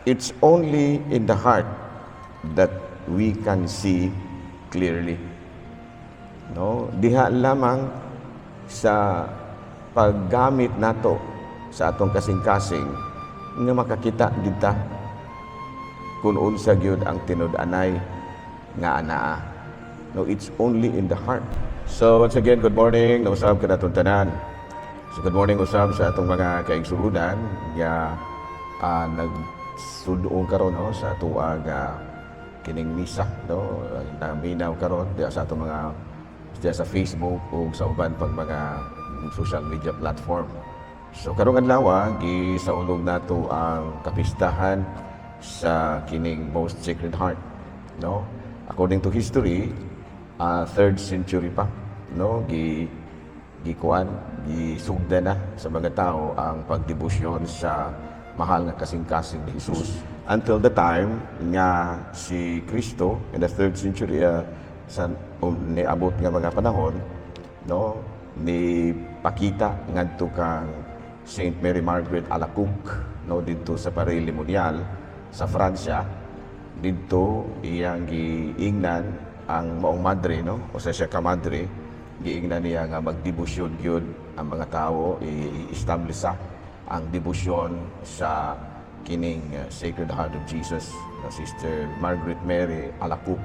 It's only in the heart that we can see clearly. No, diha lamang sa paggamit nato sa atong kasing-kasing nga makakita gyud ta kung unsa gyud ang tinud-anay nga anaa. No, it's only in the heart. So once again, good morning. Nausab kanatong tanan. So good morning usab sa atong mga kaigsuonan nga nagsud-ong karon, no, sa atuang kining misa, no, naminaw karon diya sa atong mga diya sa Facebook ug sa uban pang mga social media platform. So karong adlaw, gisaulog nato ang kapistahan sa kining Most Sacred Heart, no? According to history, third century pa, no, gikuan, gisugda na sa mga tao ang pagdebosyon sa mahal nga kasing-kasing ni Jesus until the time nga si Kristo in the third century, sa niabot nga mga panahon, no, ni pakita ngadto kang Saint Mary Margaret Alacoque, no, didto sa Paray-le-Monial sa Francia. Didto iyang giingnan ang maong madre, no, o sa siya ka madre, giingnan niya nga magdebosyon gyud ang mga tao, i-establish sa ang debosyon sa kining Sacred Heart of Jesus, no, Sister Margaret Mary Alacoque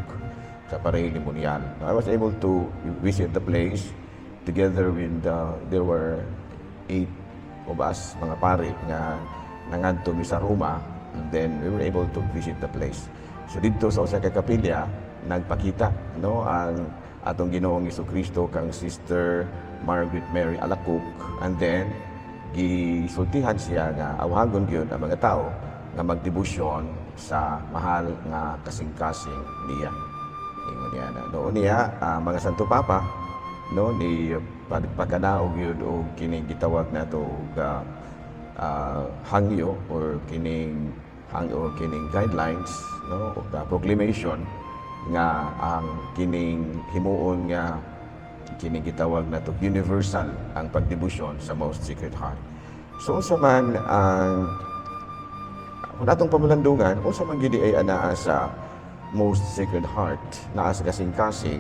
sa Paray-le-Monial. I was able to visit the place together with there were eight of us, mga pare nga nangadto mi sa Roma, and then we were able to visit the place. So didto sa usa ka kapilya nagpakita, no, ang atong Ginoong Kristo kang Sister Margaret Mary Alacoque, and then gisultihan siya nga awhagon gyud ang mga tao nga magdebosyon sa mahal nga kasing-kasing niya. Ingon niya na. Noon niya, mga Santo Papa, no, ni pagkanaog gyud og kining gitawag nato og hangyo or kining hangyo or kining guidelines, no, o proclamation nga ang kining himuon nga kining gitawag nato universal ang pagdebosyon sa Most Sacred Heart. So unsa man ang kung atong pamulandungan, unsa man gid ay anaa sa Most Sacred Heart, naa sa kasing-kasing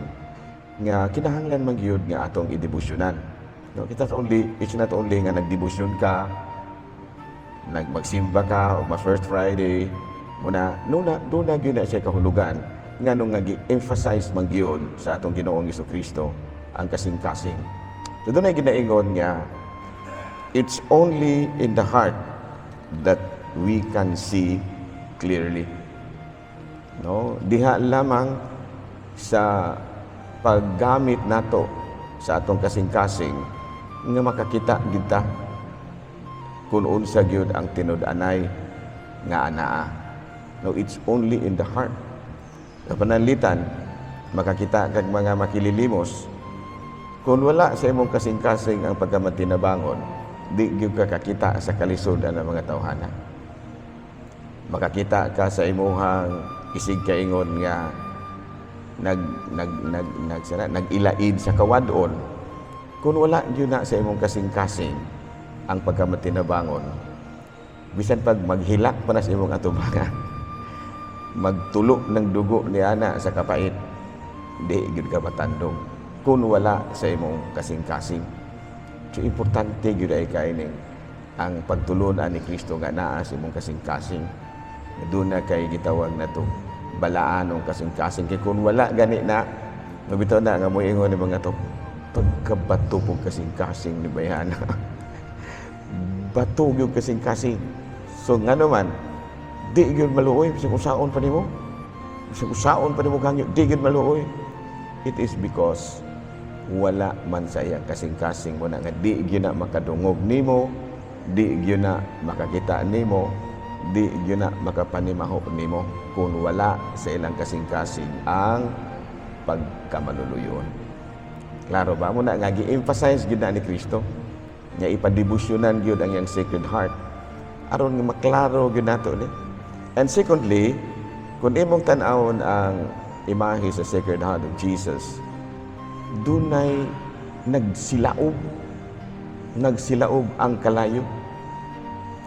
nga kinahanglan man gyud nga atong idebosyonan? No, kita only it's not only nga nagdebosyon ka, nagmagsimba ka o ma first Friday muna nuna duna gyud na siya kahulugan, ngano nga gi-emphasize man gyud sa atong Ginoong Kristo ang kasing-kasing. So doon ay ginaingon nga it's only in the heart that we can see clearly. No, diha lamang sa paggamit nato sa atong kasing-kasing nga makakita gyud ta kung unsa gyud ang tinud-anay nga anaa. No, it's only in the heart. Sa pananglitan, makakita kag mga makililimos, kung wala sa imong kasing-kasing ang pagkamatinabangon, di gyud ka kakita sa kalisodan ng mga tawhana. Makakita ka sa imuhang isig kaingon nga nag nag nag nag sana nag-ilaid sa kawadon, kung wala gyud na sa imong kasing-kasing ang pagkamatinabangon, bisan pag maghilak pa na sa imong atubangan, magtulo ng dugo ni ana sa kapait, di gyud ka matandog kung wala sa imong kasing-kasing. So importante gyud ay kaining ang pagtulon ni Kristo nga naa sa imong kasing-kasing. Doon na kay gitawag na to balaan ng kasing-kasing, kay kung wala gani na mabitaw na nga moingon ni mga to, pagkabato pong kasing-kasing ni bayhana. Bato gyud kasing-kasing. So ngano man di gyud maluoy bisag usaon pa nimo. Bisag usaon pa nimo gangyo, di gyud maluoy. It is because wala man sa iyang kasing-kasing mo na nga di gyud na makadungog nimo, di gyud na makakita nimo, di gyud na makapanimaho nimo kung wala sa ilang kasing-kasing ang pagkamaluluyon. Klaro ba? Muna nga gi-emphasize gyud na ni Kristo nga ipadebosyonan gyud ang iyang Sacred Heart aron nga maklaro gyud nato ni. And secondly, kung imong tan-awon ang imahe sa Sacred Heart of Jesus, dunay nagsilaob, nagsilaob ang kalayo.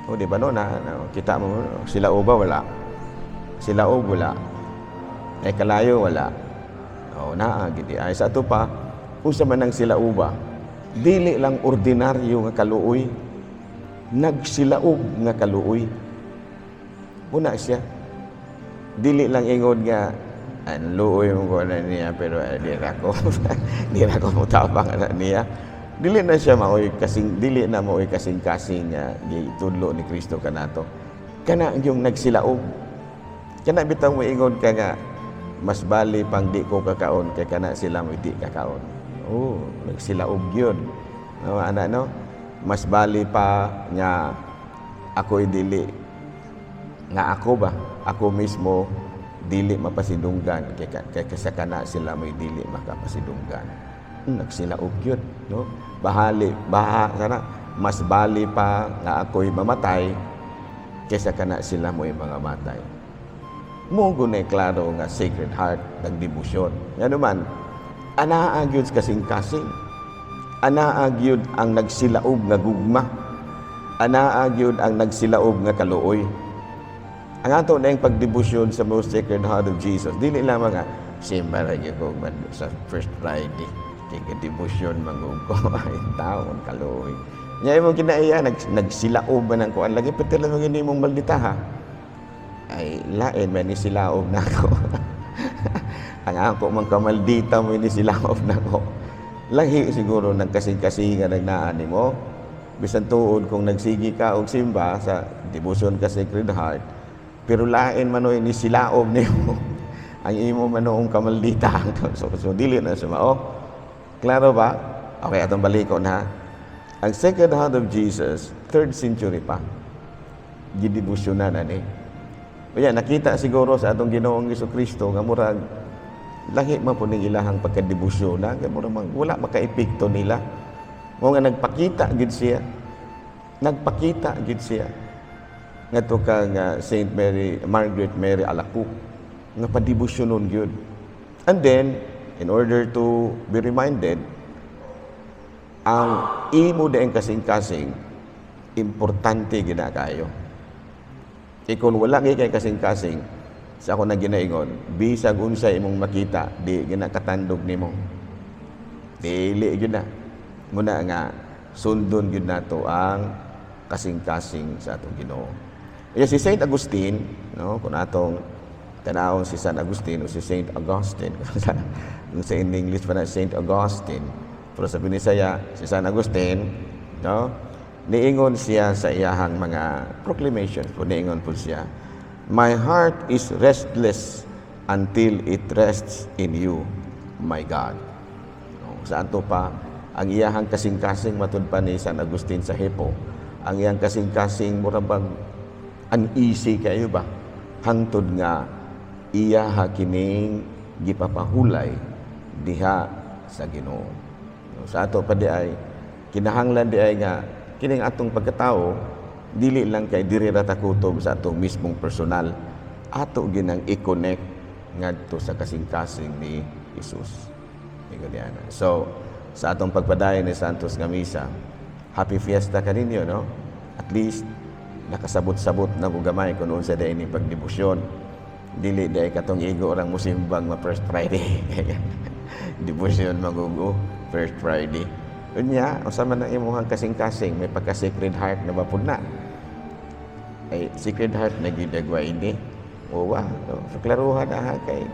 O, di ba, no, na kita mo sila uba wala. Sila ug wala. Eh kalayo wala. O naa gidi ay sa ato pa. Unsa man ang sila uba? Dili lang ordinaryo nga kaluoy. Nagsilaob nga kaluoy. Muna siya. Dili lang ingon nga ang luoy mo ko na niya, pero eh, di ra ko motabang na niya. Dili na siya maoy kasing, dili na maoy kasing-kasing nga gitudlo ni Kristo kanato. Kana yung nagsilaob. Kana bitaw mo ingon ka nga mas bali pang di ko kakaon kay kana sila mo di kakaon. Oh, nagsilaob gyud. No, ana, no? Mas bali pa nga ako'y dili nga ako ba, ako mismo dili mapasidunggan kay sa kana sila may dili makapasidunggan. Nagsilaob gyud, no? Bahali baha sana, mas bali pa nga ako'y mamatay kaysa kana sila mo'y mga matay. Mo gunay klaro nga Sacred Heart nagdebosyon. Ngano man, anaa gyud kasing-kasing. Anaa gyud ang nagsilaob nga gugma. Anaa gyud ang nagsilaob nga kaluoy. Ang ato na yung pagdebosyon sa Most Sacred Heart of Jesus, dili lamang nga, simba ra gyud ko sa first Friday, kay debosyon mangug ko, ay taon kaluoy. Nya imong kinaiya, nagsilaob ba ng kuan, lagi pati lang mga imong maldita ha. Ay, lain man ni silaob na ako. Ang ako man kamaldita mo ni silaob na ako. Lahi siguro ng kasing-kasingan ang naa nimo. Bisan tuod kung nagsigi ka og simba sa devotion ka Sacred Heart, pero lain man ni silaob nimo ang imo manoong kamaldita. So dili na sa mao. Klaro ba? Okay, atong balikon ha. Ang Sacred Heart of Jesus, third century pa, gidebosyonan na ni. Kaya nakita siguro sa atong Ginoong Kristo nga murag lahi man po ning ilahang pagkadebosyon na nga murag wala makaepekto nila. Mo nga nagpakita gid siya. Nagpakita gid siya ngadto kang Saint Mary Margaret Mary Alacoque nga padebosyonon gyud. And then in order to be reminded ang imo daing kasing-kasing, importante gina kayo. Kung wala gyud kay kasing-kasing, sa ako na ginaingon, bisag unsa imong makita, di gina katandog nimo. Dili gyud na. Muna nga sundon gyud nato ang kasing-kasing sa atong Ginoo. Kaya si Saint Agustin, no, kung atong tanawon si San Agustin o si Saint Augustine, kung sa in English pa na Saint Augustine, pero sa Binisaya, si San Agustin, no, niingon siya sa iyahang mga proclamations, po niingon po siya, "My heart is restless until it rests in you, my God." No, sa ato pa, ang iyahang kasing-kasing, matud pa ni San Agustin sa Hippo, ang iyang kasing-kasing mura bang uneasy kayo ba? Hangtod nga iya kining gipapahulay diha sa Ginoo. No, sa ato pa di ay kinahanglan di ay nga kining atong pagkatao dili lang kay diri ra ta kutob sa atong mismong personal, ato ginang i-connect ngadto sa kasing-kasing ni Jesus. Ingon niya na. So, sa atong pagpadayon ni Santos nga misa, happy fiesta kaninyo, no? At least nakasabot-sabot na ko gamay kung unsa day ni pagdebosyon. Dili day katong igo orang musimbang ma first Friday. Debosyon magugo first Friday. Unya, usa man ang imong kasing-kasing, may pagka-Sacred Heart na ba pud na? Ay, Sacred Heart na gidagwa ini. Uwa, no? So, klaruhan na ha, kay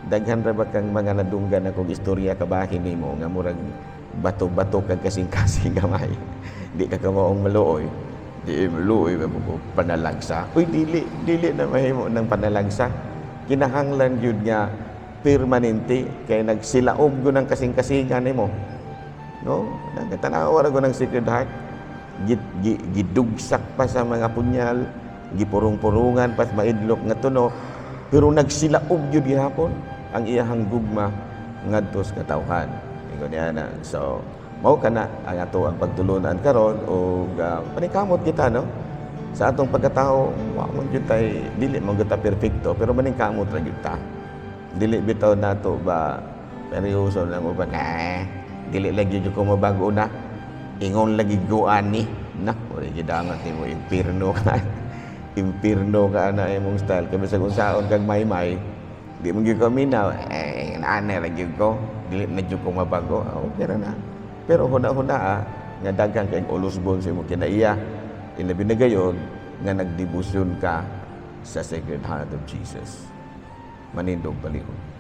daghan ra ba kang mga nadunggan akong istorya kabahin nimo nga murag bato-bato kag kasing-kasing gamay. Di ka kamaong maluoy. Di maluoy ba mo panalagsa. Uy, dili dili na mahimo ng panalagsa. Kinahanglan gyud nga permanente kay nagsilaob gyud ang kasing-kasingan nimo. No? Nagtanaw ra ng Sacred Heart. Gidugsak pa sa mga punyal, gipurong-purungan pa sa maidlok nga tuno, pero nagsilaob gyud gihapon ang iyahang gugma ngadto sa katawhan. Ingon niya na. So, mao kana ang ato ang pagtulunan karon ug paningkamot kita, no? Sa atong pagkatao, wa man gyud tay, dili man gyud ta perpekto, pero maningkamot ra gyud ta. Dili bitaw nato ba seryoso lang uban, eh, dili lagi gyud ko mabago na. Ingon lagi go ani na. Gidangat nimo impirno ka. Impirno ka na imong style. Kay bisag unsaon kag maymay, di mo gyud ka minaw, eh, ana ra gyud ko. Dili na gyud ko mabago. Ah, okay ra na. Pero huna-huna ah, nga daghan kay ulusbon sa imong kinaiya. Ilabi na gayon nga nagdebosyon ka sa Sacred Heart of Jesus. Manindog palihog.